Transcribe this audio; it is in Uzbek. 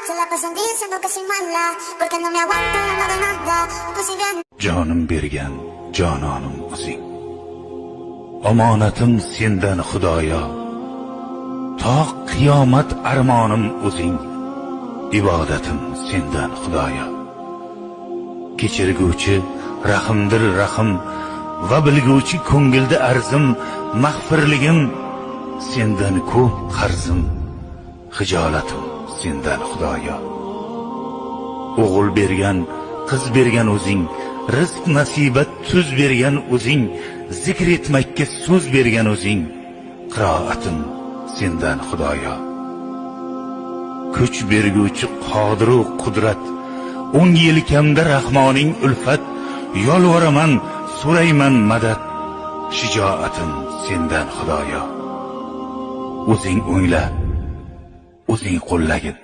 Se la pasan diciendo que soy mala, porque no me aguanto no de nada. Un pues bien. Jonim bergan jononim o'zing. Omonatim sendan, Xudoyo. To qiyomat armonim o'zing. Ibodatim sendan, Xudoyo. Kechirguvchi rahimdir rahim va bilguvchi ko'ngilda arzim, mag'firligim sendan ko'p qarzim, xijolatim sendan, Xudoyo. O'g'il bergan, qiz bergan o'zing, rizq nasibat tuz bergan o'zing, zikr etmakka so'z bergan o'zing, qiroatim sendan, Xudoyo. Kuch berguvchi qodiru qudrat, o'ng yelkamda Rahmoning ulfat, yolvoraman, so'rayman madad, shijoatim sendan, Xudoyo. O'zing o'ngla, o'zing qo'llagin.